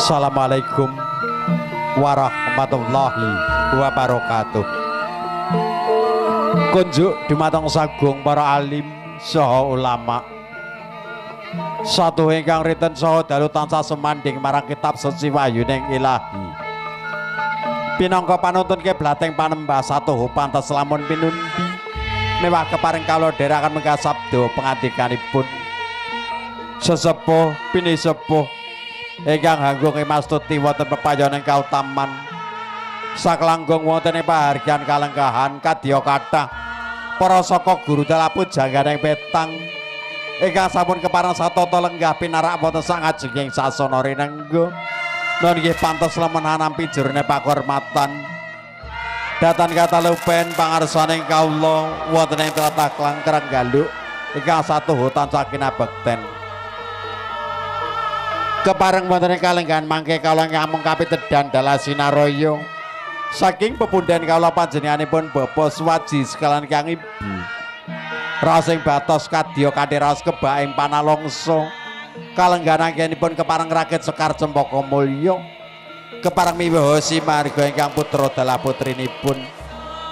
Assalamualaikum warahmatullahi wabarakatuh. Kunjuk dumateng sagung para alim saha ulama. Satu ingkang riten saha dalu tansah semanding marang kitab suci wahyuning ilahi. Pinangka panuntun kiblating panembah satuhu pantes lamun pinundi mewah keparing kawula dherekaken menggah sabda pangandikanipun. Sesepuh pinisepuh ingkang hanggung mastuti wonten pepayoning kautaman saklanggung wonten ing pahargyan kalenggahan kadya kathah para saka guru dalah pujangganing petang ingkang sampun kepareng satata lenggah pinarak wonten sangajenging sasana rinengga. Nun nggih pantes lemen anampi jurune pakurmatan datan katalupen pangarsaning kawula wonten ing tlatah Klangkrang Ganduk ingkang satuhu tansah kinabekten. Kepareng wonten ing kalenggahan mangke kawula ngamung kapitedan dalah sinaraya saking pepundhen kawula panjenenganipun Bapak Suwaji sekalian kang Ibu rasing batos kadya kanthi raos kebak ing panalongsa kalenggahan anggenipun kepareng rakit Sekar Cempaka Mulya kepareng miwuh simarga ingkang putra dalah putrinipun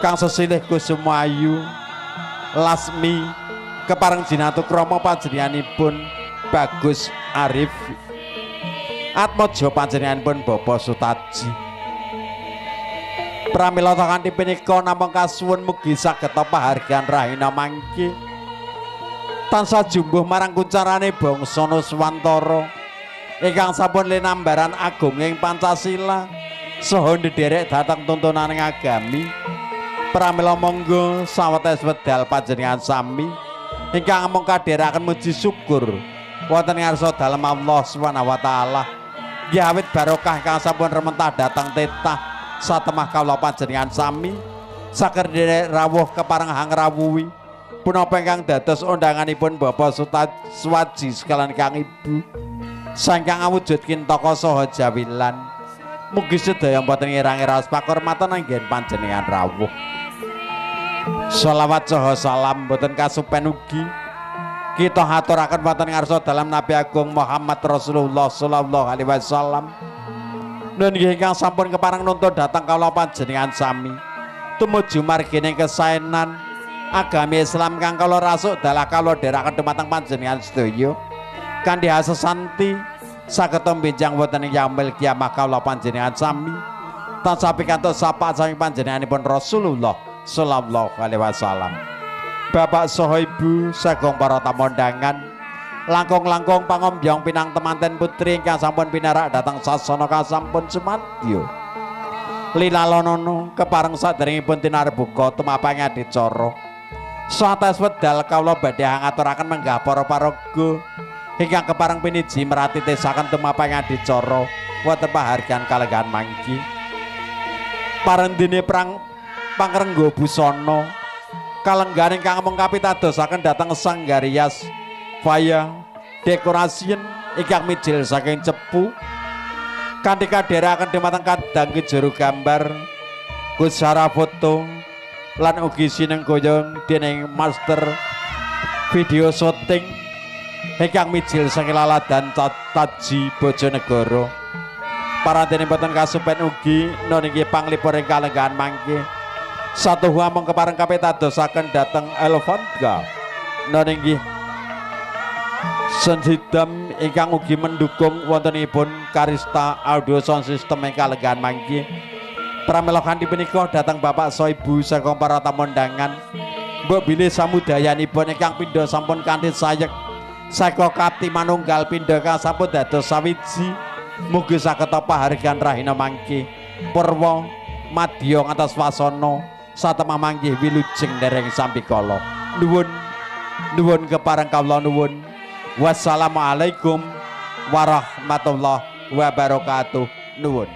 kang sesilih Kusumayu Lasmi kepareng jinatu krama panjenenganipun Bagus Arif Atmaja panjenenganipun Bapak Sutaji. Pramila kanthi punika namung kasuwun mugi saged pahargyan rahina mangke tansah jumbuh marang kuncarane bangsa Nuswantara ingkang sampun linambaran agunging Pancasila saha ndherek dhateng tuntunaning agami. Pramila monggo sawetawis wedal panjenengan sami ingkang amung kadherekaken muji syukur wonten ngarsa dalem Allah Subhanahu wa taala. Nggih awit barokah kang sampun rementah dhateng tetah satemah kawula panjenengan sami saged nderek rawuh kepareng hangrawuhi punapa ingkang dados undanganipun Bapak Suwaji sekalian kang Ibu sangkang awujud kintaka saha jawilan. Mugi sedaya mboten ngirangi raos pakurmatan anggen panjenengan rawuh. Sholawat saha salam mboten kasupen ugi kita haturaken wonten ngarsa dalem Nabi Agung Muhammad Rasulullah sallallahu alaihi wasallam. Nun nggih ingkang sampun kepareng nuntun dhateng kawula panjenengan sami tumuju margining kesaenan agami Islam kang kawula rasuk dalah kawula dherekaken dumateng panjenengan sedaya kanthi asesanti saged benjang wonten ing yaumil kiamah kawula panjenengan sami tansah pikantuk sapa saking panjenenganipun Rasulullah sallallahu alaihi wasallam. Bapak saha Ibu sagung para tamu undangan langkung-langkung pangombyong pinang temanten putri ingkang sampun pinarak dhateng sasana kasampun sumadyo linalonono kepareng saderengipun tinarbuka tumapang adicara sates wedal kawula badhe ngaturaken menggah para paraga ingkang kepareng piniji merati tesaken tumapang adicara wonten pahargyan kalenggahan mangki parendene prang pangrengga busana kalenggahan ingkang amung kapitadosaken dhateng Sanggar Rias Faya Decoration ingkang mijil saking Cepu kanthi kadherekaken dumateng kadang juru gambar Kusara foto lan ugi sinengkoyong dening master video syuting ingkang mijil saking Laladan Taji Bojonegoro. Parantene boten kasupen ugi nun inggih panglipur ing kalenggahan mangke satuhu amung kepareng kapitadosaken dhateng Elvonga nun inggih Sensidam ingkang ugi mendukung wontenipun Karista Audio Sound System ing kalenggahan mangke. Pramila kanthi punika dhateng Bapak saha Ibu saking para tamu undangan mbok bilih samudayanipun ingkang pindha sampun kanthi sayek saka kapti manunggal pindha kang sampun dados sawiji mugi saged pahargyan rahina mangke purwa madya ngantos wasana satemah manggih wilujeng dereng sambikala. Nuwun nuwun kepareng kawula nuwun. Wassalamualaikum warahmatullahi wabarakatuh. Nuwun.